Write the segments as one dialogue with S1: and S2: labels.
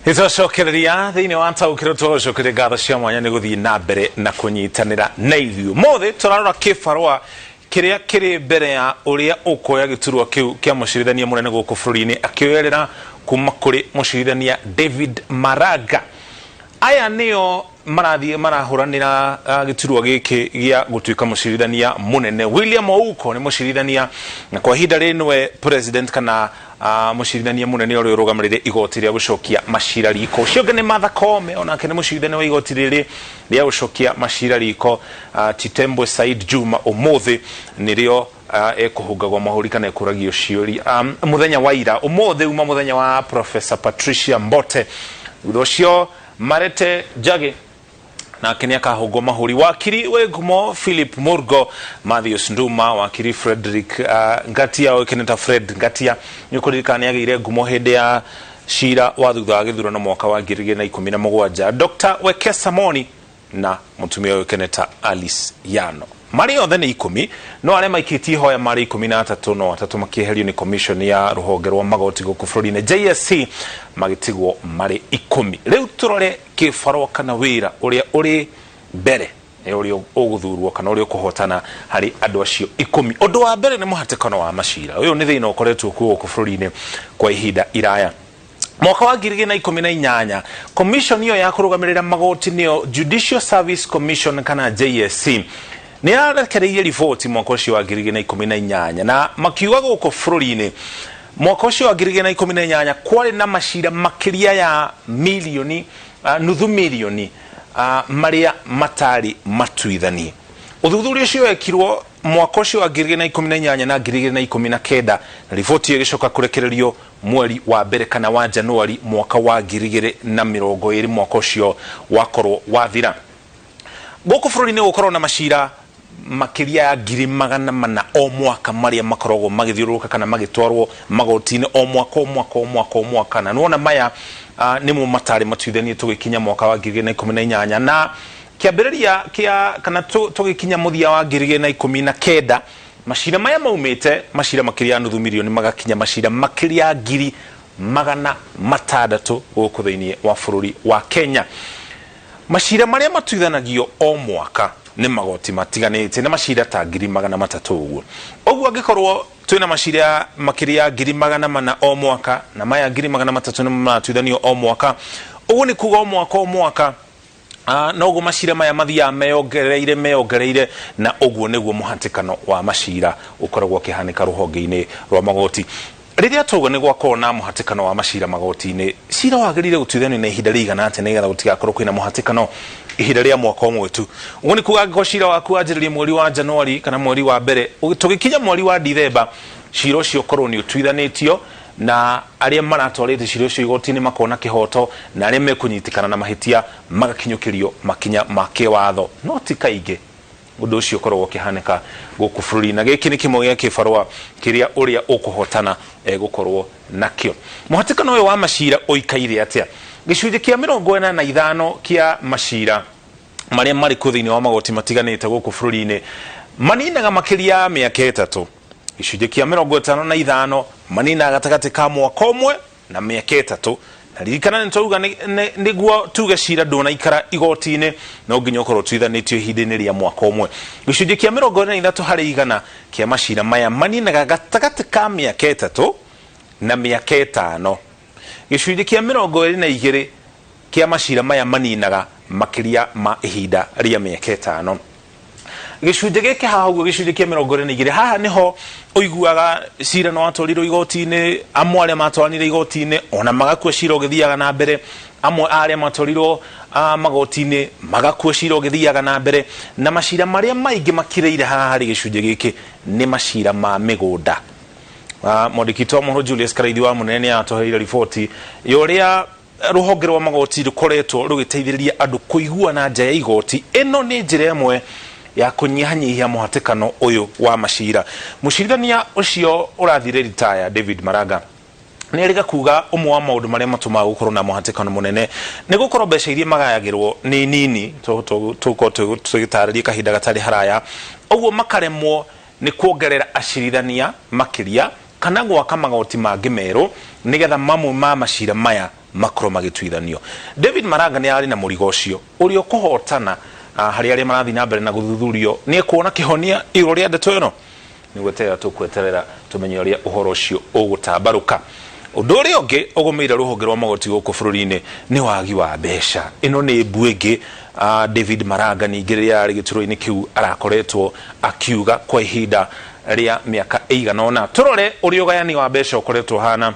S1: Nĩtwacokereria thĩinĩ wa taũkĩrwo tũgũcokeria ngatho cia mwanya nĩ gũthiĩ na mbere na kũnyitanĩra na ithuĩ ũmũthĩ. Tũrarora kĩbarũa kĩrĩa kĩrĩ mbere ya ũrĩa ũkuoya gĩturwa kĩu kĩa mũcirithania mũnene gũkũ bũrũri-inĩ, akĩoerera kuma kũrĩ mũcirithania David Maraga. Aya nĩo marathiĩ marahũranĩra gĩturwa gĩkĩ gĩa gũtuĩka mũcirithania mũnene. William Ouko nĩ mũcirithania na kwa ihinda rĩrĩ nĩwe president kana mũcirithania mũnene ũrĩa ũrũgamĩrĩire igoti rĩa gũcokia macira riko. Ũcio ũngĩ nĩ Martha Koome, onake nĩ mũcirithania wa igoti rĩrĩ rĩa gũcokia macira riko. Chitembwe Said Juma ũmũthĩ nĩrĩo ekũhungagwo mahũri kana ekũragio ciũria. Mũthenya wa ira ũmũthĩ uma mũthenya wa Professor Patricia Mbote. Thutha ũcio Marete Njagi nake nĩ akahũngwo mahũri. Wakiri wĩ ngumo Philip Murgo, Mathius Nduma, wakiri Frederick Ngatia oĩkaine ta Fred Ngatia, nĩ ũkũririkana nĩ agĩire ngumo hĩndĩ ya cira wa thutha wa gĩthurano mwaka wa 2017, Dr Wekesa Moni na mũtumia ũĩkaine ta Alice Yano. Marĩ othe nĩ 10, no arĩa maikĩtie ihoya marĩ 13, no atatũ makĩeherio nĩ commission ya rũhonge rwa magoti gũkũ bũrũri-inĩ JSC, magĩtigwo marĩ 10. Rĩu tũrore kĩbarũa kana wĩra ũrĩa ũrĩ mbere nĩ ũrĩa ũgũthurwo kana ũrĩa ũkũhotana harĩ andũ acio 10. Ũndũ wa mbere nĩ mũhatĩkano wa macira. Ũyũ nĩ thĩna ũkoretwo kuo gũkũ bũrũri-inĩ kwa ihinda iraya. Mwaka wa 2018, commission ĩyo ya kũrũgamĩrĩra magoti, nĩyo Judicial Service Commission kana JSC, nĩ yarekereirie riboti mwaka ũcio wa 2018, na makiuga gũkũ bũrũri-inĩ mwaka ũcio wa 2018 kwarĩ na macira makĩria ya milioni nuthu milioni marĩa matarĩ matuithanie. Ũthuthuria ũcio wekirwo mwaka ũcio wa 2018 na 2019, na riboti ĩyo ĩgĩcoka kũrekererio mweri wa mbere kana wa Januari mwaka wa 2020, mwaka ũcio wakorwo wathira. Gũkũ bũrũri-inĩ gũkorwo na macira makĩria ya 400,000 o mwaka marĩa makoragwo magĩthiũrũrũka kana magĩtwarwo magoti-inĩ o mwaka o mwaka o mwaka o mwaka, na nĩwona maya nĩmo matarĩ matuithanie tũgĩkinya mwaka wa 2018 na kĩambĩrĩria kĩa kana tũgĩkinya mũthia wa 2019. Macira maya maumĩte macira makĩria ya nuthu milioni magakinya macira makĩria ya 600,000 gũkũ thĩinĩ wa bũrũri wa Kenya. Macira marĩa matuithanagio o mwaka nĩ magoti matiganĩte nĩ macira ta 300,000 ũguo. Ũguo angĩkorwo twĩna macira makĩria ya 400,000 o mwaka na maya 300,000 nĩmo maratuithanio o mwaka, ũguo nĩ kuga o mwaka o mwaka noguo macira maya mathiaga meyongereire meyongereire, na ũguo nĩguo mũhatĩkano wa macira ũkoragwo ũkĩhanĩka rũhonge-inĩ rwa magoti. Rĩrĩa twauga nĩ gwakorwo na mũhatĩkano wa macira magoti-inĩ, cira wagĩrĩire gũtuithanio na ihinda rĩigana atĩa nĩgetha gũtigakorwo kwĩna mũhatĩkano ihinda rĩa mwaka ũmwe tu? Ũguo nĩ kuga angĩkorwo cira waku wanjĩrĩria mweri wa Januari kana mweri wa mbere, tũgĩkinya mweri wa Dithemba cira ũcio ũkorwo nĩ ũtuithanĩtio, na arĩa maratwarĩte cira ũcio igoti-inĩ makona kĩhoto, na arĩa mekũnyitĩkana na mahĩtia magakinyũkĩrio makinya ma kĩwatho. No ti kaingĩ ũndũ ũcio ũkoragwo ũkĩhanĩka gũkũ bũrũri, na gĩkĩ nĩ kĩmwe gĩa kĩbarũa kĩrĩa ũrĩa ũkũhotana egũkorwo nakĩo. Mũhatĩkano ũyũ wa macira ũikaire atĩa? Gĩcunjĩ kĩa 45 kĩa macira marĩa marĩ kuo thĩinĩ wa magoti matiganĩte gũkũ bũrũri-inĩ maninaga makĩria ya mĩaka 3. Gĩcunjĩ kĩa 55 maninaga gatagatĩ ka mwaka ũmwe na mĩaka 3. Na ririkana nĩ twauga nĩguo tuge cira ndũnaikara igoti-inĩ no nginya ũkorwo ũtuithanĩtio ihinda-inĩ rĩa mwaka ũmwe. Gĩcunjĩ kĩa 23% kĩa macira maya maninaga gatagatĩ ka mĩaka 3 na mĩaka 5. Gĩcunjĩ kĩa 22 kĩa macira maya maninaga makĩria ma ihinda rĩa mĩaka 5. Gĩcunjĩ gĩkĩ haha ũguo, gĩcunjĩ kĩa 22, haha nĩho ũiguaga cira nĩ watwarirwo igoti-inĩ, amwe arĩa matwaranire igoti-inĩ ona magakua cira ũgĩthiaga na mbere, amwe arĩa matwarirwo magoti-inĩ magakua cira ũgĩthiaga na mbere, na macira marĩa maingĩ makirĩire haha harĩ gĩcunjĩ gĩkĩ nĩ macira ma mĩgũnda. Mwandĩki witũ wa mohoro Julius Karaithi wa Mũnene nĩ atũheire riboti ya ũrĩa rũhonge rwa magoti rũkoretwo rũgĩteithĩrĩria andũ kũiguana nja ya igoti. Ĩno nĩ njĩra ĩmwe ya kũnyihanyihia mũhatĩkano ũyũ wa macira. Mũcirithania ũcio ũrathire ritaya David Maraga nĩ erĩga kuga ũmwe wa maũndũ marĩa matũmaga gũkorwo na mũhatĩkano mũnene nĩ gũkorwo mbeca iria magayagĩrwo nĩ nini, tũgũkorwo tũgĩtarĩria kahinda gatarĩ haraya, ũguo makaremwo nĩ kuongerera acirithania makĩria kana gwaka magoti mangĩ merũ nĩgetha mamwe ma macira maya Makorwo magĩtuithanio. David Maraga nĩ arĩ na mũrigo ũcio, ũrĩa ũkũhotana harĩ arĩa marathiĩ na mbere na gũthuthurio nĩ ekuona kĩhonia igũrũ rĩa ndeto ĩno. Nĩ gweterera tũkweterera tũmenye ũrĩa ũhoro ũcio ũgũtambarũka. Ũndũ ũrĩa ũngĩ ũgũmĩire rũhonge rwa magoti gũkũ bũrũri-inĩ nĩ wagi wa mbeca. Ĩno nĩ mbu ĩngĩ David Maraga ningĩ rĩrĩa arĩ gĩturwa-inĩ kĩu arakoretwo akiuga kwa ihinda rĩa mĩaka ĩigana ũna. Tũrore ũrĩa ũgayani wa mbeca ũkoretwo ũhana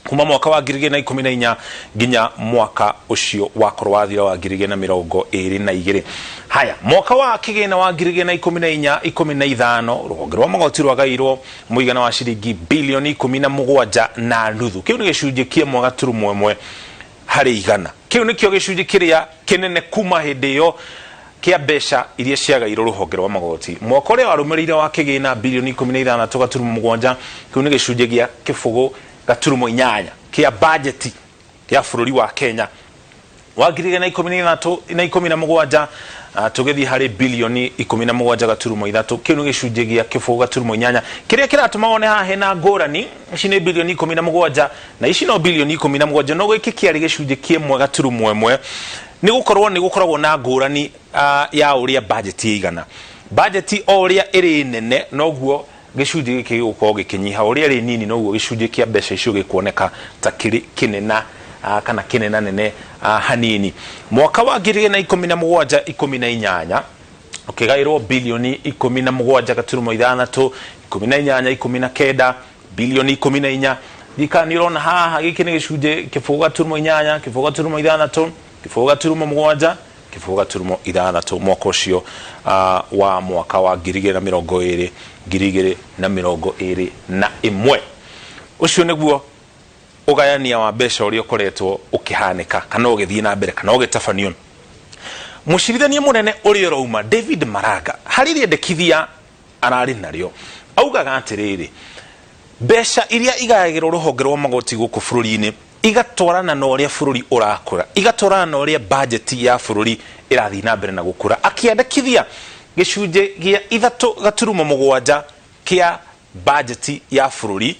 S1: kuma mwaka wa 2014 nginya mwaka ũcio wakorwo wathira wa 2022. Haya, mwaka wa kĩgĩna wa 2014 15, rũhonge rwa magoti rwagairwo mũigana wa ciringi bilioni 17.5. Kĩu nĩ gĩcunjĩ kĩa 1.1 harĩ igana. Kĩu nĩkĩo gĩcunjĩ kĩrĩa kĩnene kuma hĩndĩ ĩyo kĩa mbeca iria ciagairwo rũhonge rwa magoti. Mwaka ũrĩa warũmĩrĩire wa kĩgĩna, bilioni 16.7, kĩu nĩ gĩcunjĩ gĩa 0.8 kĩa bajeti ya bũrũri wa Kenya. Wa 2016 na 17, tũgĩthiĩ harĩ bilioni 17.3, kĩu nĩ gĩcunjĩ gĩa 0.8. Kĩrĩa kĩratũma wone haha hena ngũrani, ici nĩ bilioni 17 na ici no bilioni 17, no gĩkĩ kĩarĩ gĩcunjĩ kĩa 1.1, nĩ gũkorwo nĩ gũkoragwo na ngũrani ya ũrĩa bajeti ĩigana. Bajeti o ũrĩa ĩrĩ nene, noguo gĩcunjĩ gĩkĩ gĩgũkorwo gĩkĩnyiha, ũrĩa ĩrĩ nini, noguo gĩcunjĩ kĩa mbeca icio gĩkuoneka ta kĩrĩ kĩnena kana kĩnenanene hanini. Mwaka wa 2017 18 ũkĩgaĩrwo bilioni 17.6, 18 19 bilioni 14. Ndikana nĩ ũrona haha gĩkĩ nĩ gĩcunjĩ 0.8, 0.6, 0.7, 0.6, mwaka ũcio wa mwaka wa 2020 2021. Ũcio nĩguo ũgayania wa mbeca ũrĩa ũkoretwo ũkĩhanĩka kana ũgĩthiĩ na mbere kana ũgĩtabanio. Mũcirithania mũnene ũrĩa ũrauma, David Maraga, harĩ rĩendekithia ararĩ narĩo, augaga atĩrĩrĩ, mbeca iria igayagĩrwo rũhonge rwa magoti gũkũ bũrũri-inĩ igatwarana na ũrĩa bũrũri ũrakũra, igatwarana na ũrĩa bajeti ya bũrũri ĩrathiĩ na mbere na gũkũra, akĩandĩkithia gĩcunjĩ gĩa 3.7 kĩa bajeti ya bũrũri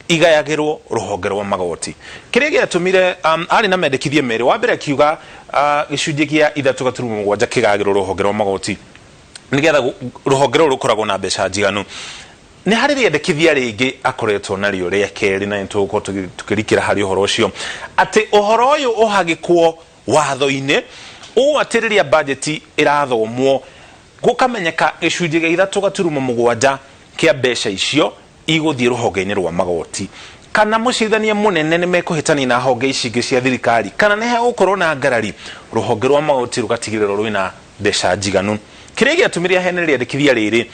S1: igayagĩrwo rũhonge rwa magoti. Kĩrĩa gĩatũmire arĩ na mendekithia merĩ. Wa mbere akiuga gĩcunjĩ gĩa 3.7 kĩgayagĩrwo rũhonge rwa magoti nĩgetha rũhonge rũrũ rũkoragwo na mbeca njiganu. Nĩ harĩ rĩendekithia rĩngĩ akoretwo narĩo rĩa kerĩ, na nĩtũgũkorwo tũkĩrikĩra harĩ ũhoro ũcio, atĩ ũhoro ũyũ ũhagĩkwo watho-inĩ ũũ atĩ rĩrĩa bajeti ĩrathomwo gũkamenyeka gĩcunjĩ gĩa 3.7 kĩa mbeca icio igũthiĩ rũhonge-inĩ rwa magoti. Kana mũcirithania mũnene nĩ mekũhĩtania na honge ici ingĩ cia thirikari, kana nĩ hegũkorwo na ngarari, rũhonge rwa magoti rũgatigĩrĩrwo rwĩna mbeca njiganu. Kĩrĩa gĩatũmire aheane rĩandĩkithia rĩrĩ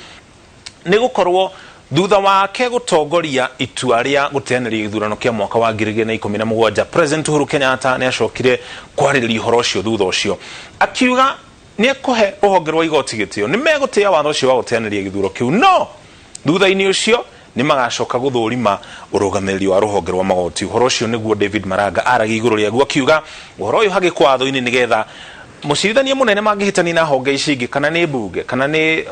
S1: nĩ gũkorwo thutha wake gũtongoria itua rĩa gũteanĩria gĩthurano kĩa mwaka wa 2017, President Uhuru Kenyatta nĩ acokire kwarĩrĩria ũhoro ũcio thutha ũcio, akiuga nĩ ekũhe rũhonge rwa igoti gĩtĩo, nĩ megũtĩa watho ũcio wa gũteanĩria gĩthuro kĩu, no thutha-inĩ ũcio nĩ magacoka gũthũrima ũrũgamĩrĩri wa rũhonge rwa magoti. Ũhoro ũcio nĩguo David Maraga aragia igũrũ rĩaguo, akiuga ũhoro ũyũ hagĩkwo watho-inĩ nĩgetha mũcirithania mũnene mangĩhĩtania na honge ici ingĩ, kana nĩ mbunge kana nĩ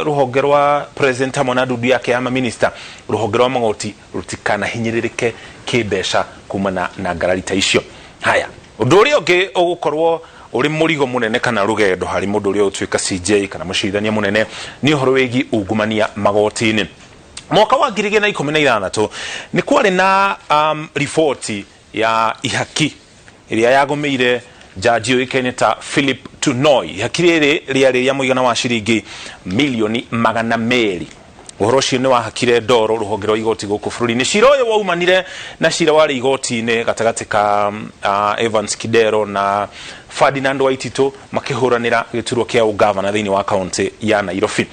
S1: rũhonge rwa president hamwe na ndundu yake ya maminista, rũhonge rwa magoti rũtikanahinyĩrĩrĩke kĩmbeca kumana na ngarari ta icio. Haya, ũndũ ũrĩa ũngĩ ũgũkorwo ũrĩ mũrigo mũnene kana rũgendo harĩ mũndũ ũrĩa ũgũtuĩka CJ kana mũcirithania mũnene nĩ ũhoro wĩgiĩ ungumania magoti-inĩ. Mwaka wa 2016 nĩ kwarĩ na riboti ya ihaki ĩrĩa yagũmĩire jaji ũĩkaine ta Philip Tunoi. Ihaki rĩrĩ rĩarĩ rĩa mũigana wa ciringi milioni 200. Ũhoro ũcio nĩ wahakire ndoro rũhonge rwa igoti gũkũ bũrũri-inĩ. Cira ũyũ waumanire na cira warĩ igoti-inĩ gatagatĩ ka Evans Kidero na Ferdinand Waititu makĩhũranĩra gĩturwa kĩa ũgavana thĩinĩ wa kaũntĩ ya Nairobi.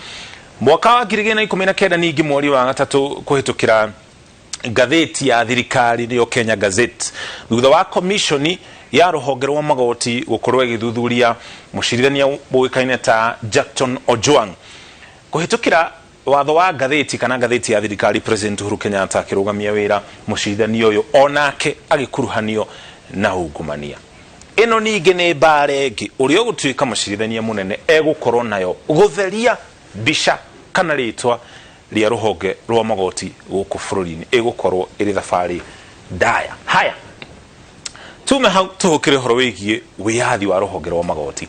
S1: Mwaka wa 2019 ningĩ mweri wa gatatũ, kũhĩtũkĩra ngathĩti ya thirikari nĩyo Kenya Gazette, thutha wa komishoni ya rũhonge rwa magoti gũkorwo ĩgĩthuthuria mũcirithania ũĩkaine ta Jackton Ojwang kũhĩtũkĩra watho wa ngathĩti kana ngathĩti ya thirikari, President Uhuru Kenyatta akĩrũgamia wĩra mũcirithania ũyũ, onake agĩkuruhanio na ungumania. Ĩno ningĩ nĩ mbara ĩngĩ ũrĩa ũgũtuĩka mũcirithania mũnene egũkorwo nayo gũtheria mbica kana rĩtwa rĩa rũhonge rwa magoti gũkũ bũrũri-inĩ. Ĩgũkorwo ĩrĩ thabarĩ ndaya. Haya, Tume hau tũhũkĩre ũhoro wĩgiĩ wĩyathi wa rũhonge rwa magoti.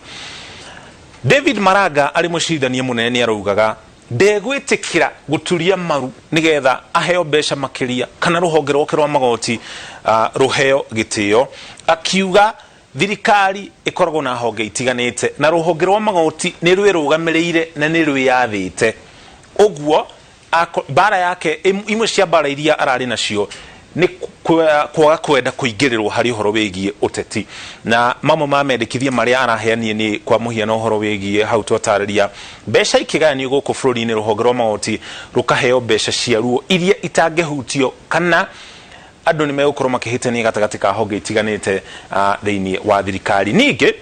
S1: David Maraga arĩ mũcirithania mũnene nĩ araugaga ndegwĩtĩkĩra gũturia maru nĩgetha aheo mbeca makĩria kana rũhonge rwake rwa magoti rũheo gĩtĩo, akiuga thirikari ĩkoragwo na honge itiganĩte na rũhonge rwa magoti nĩ rwĩrũgamĩrĩire na nĩ rwĩyathĩte. Ũguo mbara yake, imwe cia mbara iria ararĩ nacio nĩ kwaga kwenda kũingĩrĩrwo harĩ ũhoro wĩgiĩ ũteti, na mamwe ma mendekithia marĩa araheanire nĩ kwa mũhiano ũhoro wĩgiĩ hau twatarĩria mbeca ikĩgayanio gũkũ bũrũri-inĩ, rũhonge rwa magoti rũkaheo mbeca ciaruo iria itangĩhutio kana andũ nĩ megũkorwo makĩhĩtania gatagatĩ ka honge itiganĩte thĩinĩ wa thirikari. Ningĩ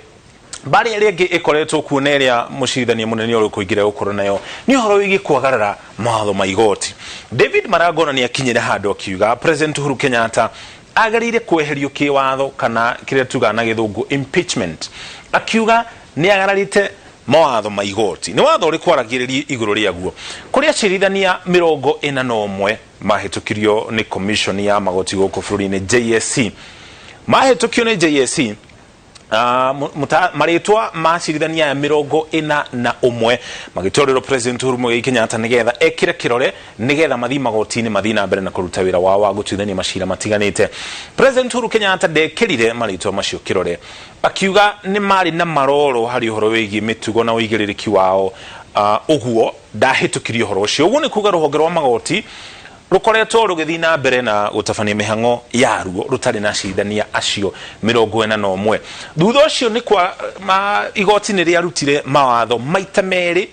S1: mbara ĩrĩa ĩngĩ ĩkoretwo kuo na ĩrĩa mũcirithania mũnene ũrĩ kũingĩra gũkorwo nayo nĩ ũhoro wĩgiĩ kwagarara mawatho ma igoti. David Maraga ona nĩ akinyire handũ akiuga President Uhuru Kenyatta agĩrĩire kweherio kĩwatho kana kĩrĩa tugaga na gĩthũngũ impeachment, akiuga nĩ agararĩte mawatho ma igoti. Nĩ watho ũrĩkũ aragĩrĩria igũrũ rĩaguo? Kũrĩ acirithania 41 mahĩtũkirio nĩ commission ya magoti gũkũ bũrũri-inĩ JSC, mahĩtũkio nĩ JSC marĩtwa ma acirithania aya 41 magĩtwarĩrwo President Uhuru Muigai Kenyatta nĩgetha ekĩre kĩrore nĩgetha mathiĩ magoti-inĩ mathiĩ na mbere na kũruta wĩra wao wa gũtuithania macira matiganĩte. President Uhuru Kenyatta ndekĩrire marĩtwa macio kĩrore, akiuga nĩ marĩ na maroro harĩ ũhoro wĩgiĩ mĩtugo na ũigĩrĩrĩki wao, ũguo ndahĩtũkirie ũhoro ũcio. Ũguo nĩ kuga rũhonge rwa magoti rũkoretwo rũgĩthiĩ na mbere na gũtabania mĩhang'o yaruo rũtarĩ na acirithania acio 41. Thutha ũcio nĩ kwa ma, igoti nĩ rĩarutire mawatho maita merĩ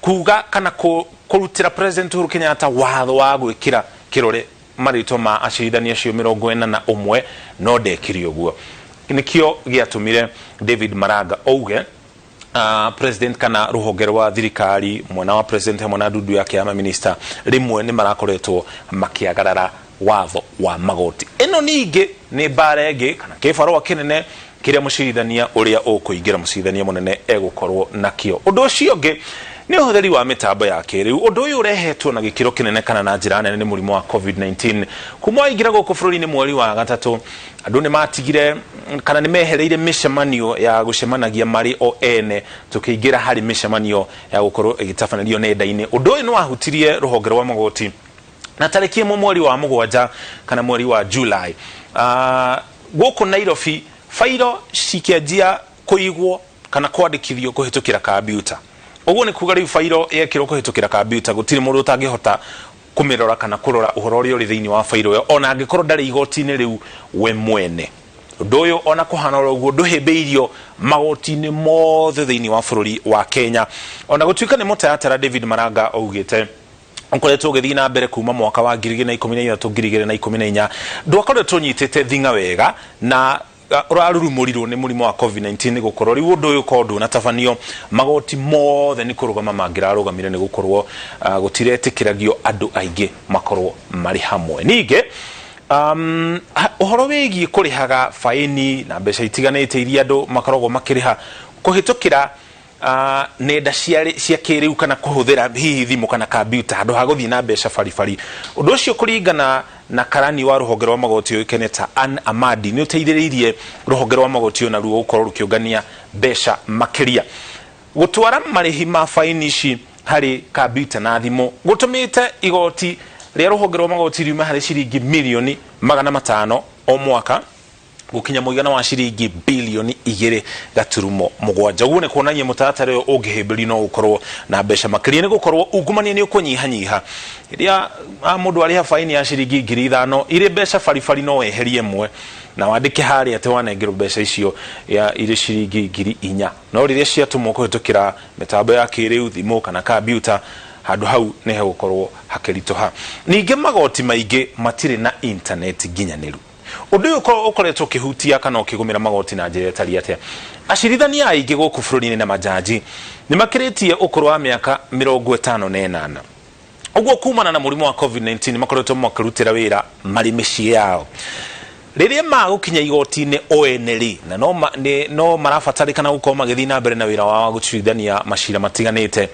S1: kuga kana kũrutĩra President Uhuru Kenyatta watho wa gwĩkĩra kĩrore marĩtwa ma acirithania acio 41, no ndekire ũguo. Nĩkĩo gĩatũmire David Maraga auge president kana rũhonge rwa thirikari mwena wa president hamwe na ndundu yake ya maminista rĩmwe nĩ marakoretwo makĩagarara watho wa magoti. Ĩno ningĩ nĩ mbara ĩngĩ kana kĩbarũa kĩnene kĩrĩa mũcirithania ũrĩa ũkũingĩra mũcirithania mũnene egũkorwo nakĩo. Ũndũ ũcio ũngĩ nĩ ũhũthĩri wa mĩtambo ya kĩrĩu. Ũndũ ũyũ ũrehetwo na gĩkĩro kĩnene kana na njĩra nene nĩ mũrimũ wa COVID-19. Kuma waingĩra gũkũ bũrũri-inĩ mweri wa gatatũ, andũ nĩ matigire kana nĩ mehereire mĩcemanio ya gũcemanagia marĩ o ene, tũkĩingĩra harĩ mĩcemanio ya gũkorwo ĩgĩtabanĩrio nenda-inĩ. Ũndũ ũyũ nĩ wahutirie rũhonge rwa magoti na tarĩki 1 mweri wa 7 kana mweri wa July, gũkũ Nairobi bairo cikĩanjia kũigwo kana kwandĩkithio kũhĩtũkĩra kambiuta. Ũguo nĩ kuga rĩu bairo yekĩrwo kũhĩtũkĩra kambiuta gũtirĩ mũndũ ũtangĩhota kũmĩrora kana kũrora ũhoro ũrĩa ũrĩ thĩinĩ wa bairo ĩyo ona angĩkorwo ndarĩ igoti-inĩ rĩu we mwene. Ũndũ ũyũ ona kũhana oro ũguo ndũhĩmbĩirio magoti-inĩ mothe thĩinĩ wa bũrũri wa Kenya, ona gũtuĩka nĩ mũtaratara David Maraga augĩte ũkoretwo ũgĩthiĩ na mbere kuma mwaka wa 2013 2014, ndwakoretwo ũnyitĩte thing'a wega na ũrarurumũrirwo nĩ mũrimũ wa COVID-19, nĩ gũkorwo rĩu ũndũ ũyũ korwo ndũnatabanio magoti mothe nĩ kũrũgama mangĩrarũgamire, nĩ gũkorwo gũtiretĩkĩragio andũ aingĩ makorwo marĩ hamwe. Ningĩ ũhoro wĩgiĩ kũrĩhaga baĩni na mbeca itiganĩte iria andũ makoragwo makĩrĩha kũhĩtũkĩra nenda cia cia kĩrĩu kana kũhũthĩra hihi thimũ kana kambiuta handũ ha gũthiĩ na mbeca baribari, ũndũ ũcio kũringana na karani wa rũhonge rwa magoti ũĩkaine ta Ann Amadi nĩ ũteithĩrĩirie rũhonge rwa magoti onaruo gũkorwo rũkĩũngania mbeca makĩria. Gũtwara marĩhi ma baini ici harĩ kambiuta na thimũ gũtũmĩte igoti rĩa rũhonge rwa magoti riume harĩ ciringi mirioni 500 o mwaka gũkinya mũigana wa ciringi bilioni 2.7. Ũguo nĩ kuonania mũtaratara ũyũ ũngĩhĩmbĩrio no ũkorwo na mbeca makĩria, nĩ gũkorwo ungumania nĩ ũkũnyihanyiha. Rĩrĩa mũndũ arĩha baini ya ciringi 5,000 irĩ mbeca baribari, no weherie ĩmwe na wandĩke harĩa atĩ wanengerwo mbeca icio irĩ ciringi 4,000, no rĩrĩa ciatũmwo kũhĩtũkĩra mĩtambo ya kĩrĩu, thimũ kana kambiuta, handũ hau nĩ hegũkorwo hakĩritũha. Ningĩ magoti maingĩ matirĩ na intaneti nginyanĩru. Ũndũ ũyũ ũkoretwo ũkĩhutia kana ũkĩgũmĩra magoti na njĩra ĩtariĩ atĩa? Acirithania aingĩ gũkũ bũrũri-inĩ na majaji nĩ makĩrĩtie ũkũrũ wa mĩaka 58. Ũguo kumana na mũrimũ wa COVID-19 makoretwo makĩrutĩra wĩra marĩ mĩciĩ yao. Rĩrĩa magũkinya igoti-inĩ o ene rĩ, na no, ma, nĩ, no marabatarĩkana gũkorwo magĩthiĩ na mbere na wĩra wao wa gũtuithania macira matiganĩte,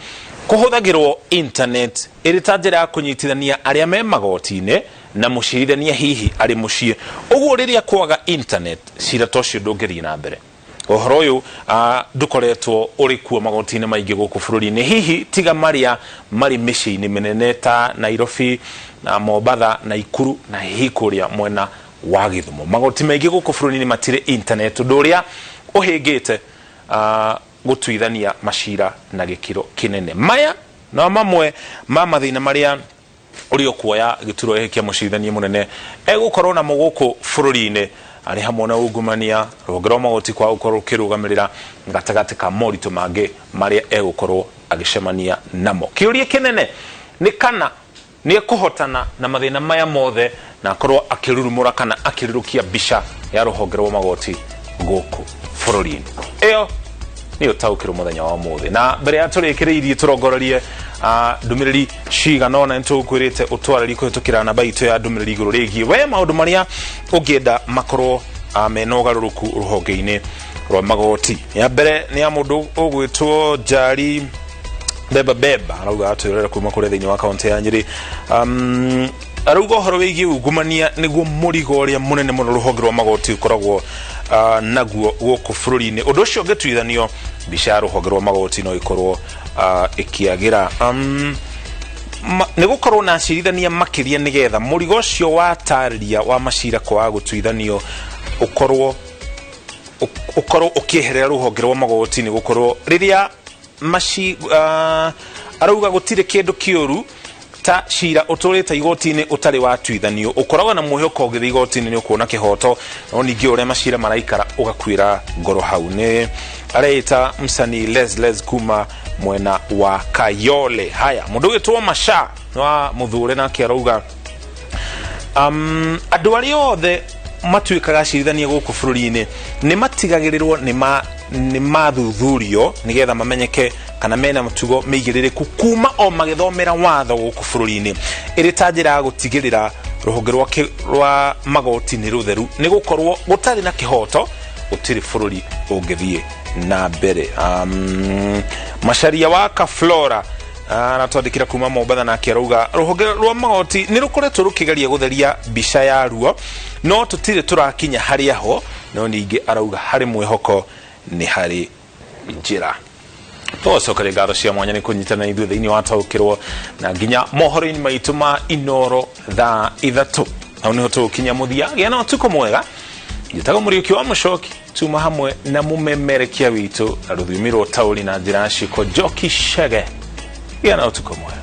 S1: kũhũthagĩrwo internet ĩrĩ ta njĩra ya kũnyitithania arĩa me magoti-inĩ. Na mũcirithania hihi arĩ mũciĩ. Ũguo rĩrĩa kwaga internet, cira ta ũcio ndũngĩthiĩ na mbere. Ũhoro ũyũ ndũkoretwo ũrĩ kuo magoti-inĩ maingĩ gũkũ bũrũri-inĩ, hihi tiga marĩa marĩ mĩciĩ-inĩ mĩnene ta Nairobi na Mombatha, Naikuru na hihi kũrĩa mwena wa Gĩthumo. Magoti maingĩ gũkũ bũrũri-inĩ matirĩ internet, ũndũ ũrĩa ũhĩngĩte gũtuithania macira na gĩkĩro kĩnene. Maya no mamwe ma mathĩna marĩa ũrĩa ũkuoya gĩturwa gĩkĩ kĩa mũcirithania mũnene egũkorwo namo gũkũ bũrũri-inĩ, arĩ hamwe na ungumania, rũhonge rwa magoti kwaga gũkorwo rũkĩrũgamĩrĩra gatagatĩ ka moritũ mangĩ marĩa egũkorwo agĩcemania namo. Kĩũria kĩnene nĩ kana nĩ ekũhotana na mathĩna maya mothe na akorwo akĩrurumũra kana akĩrurũkia mbica ya rũhonge rwa magoti gũkũ bũrũri-inĩ. Ĩyo nĩ ũtaũkĩrwo mũthenya wa ũmũthĩ. Na mbere ya tũrĩkĩrĩirie tũrongorerie ndũmĩrĩri cigana ũna, nĩ tũgũkwĩrĩte ũtwarĩrie kũhĩtũkĩra namba itũ ya ndũmĩrĩri igũrũ rĩgiĩ we maũndũ marĩa ũngĩenda makorwo mena ũgarũrũku rũhonge-inĩ rwa magoti. Ya mbere nĩ ya mũndũ ũgwĩtwo Njari Beba Beba, arauga atwĩrore kuma kũrĩa thĩinĩ wa kaunti ya Nyĩrĩ. Arauga ũhoro wĩgiĩ ungumania nĩguo mũrigo ũrĩa mũnene mũno rũhonge rwa magoti ũkoragwo naguo gũkũ bũrũri-inĩ. Ũndũ ũcio ũngĩtuithanio, mbica ya rũhonge rwa magoti no ĩkorwo ĩkĩagĩra. Nĩ gũkorwo na acirithania makĩria nĩgetha mũrigo ũcio wa tarĩria wa macira kwaga gũtuithanio ũkorwo ũkĩeherera rũhonge rwa magoti, nĩ gũkorwo rĩrĩa maci arauga gũtirĩ kĩndũ kĩũru ta cira ũtũrĩte igoti-inĩ ũtarĩ watuithanio. Ũkoragwo na mwĩhoko ũgĩthiĩ igoti-inĩ nĩ ũkuona kĩhoto, no ningĩ ũrĩa macira maraikara ũgakuĩra ngoro hau. Nĩ areĩta msanii Les Les kuma mwena wa Kayole. Haya, mũndũ ũgĩtwo Masha wa Mũthure nake arauga andũ arĩa othe matuĩkaga acirithania gũkũ bũrũri-inĩ nĩ matigagĩrĩrwo nĩ mathuthurio nĩgetha mamenyeke kana mena mĩtugo mĩigĩrĩrĩku kuma o magĩthomera watho gũkũ bũrũri-inĩ, ĩrĩ ta njĩra ya gũtigĩrĩra rũhonge rwa magoti nĩ rũtheru, nĩ gũkorwo gũtarĩ na kĩhoto gũtirĩ bũrũri ũngĩthiĩ na mbere. Macaria wa Kaflora aratwandĩkĩra kuma Mombatha, nake arauga rũhonge rwa magoti nĩ rũkoretwo rũkĩgeria gũtheria mbica yaruo, no tũtirĩ tũrakinya harĩa ho, no ningĩ arauga harĩ mwĩhoko, nĩ harĩ njĩra. Tũgacokeria ngatho cia mwanya nĩ kũnyitana ithuĩ thĩinĩ wa Taũkĩrwo, na nginya mohoro-inĩ maitũ ma Inoro thaa 3 hau nĩho tũgũkinya mũthia. Gĩa na ũtukũ mwega. Njĩtagwo Mũriũki wa Mũcoki, tuma hamwe na mũmemerekia witũ na rũthiomi rwa ũtaũri na njĩra ya ciĩko, Njoki Chege. Gĩa na ũtukũ mwega.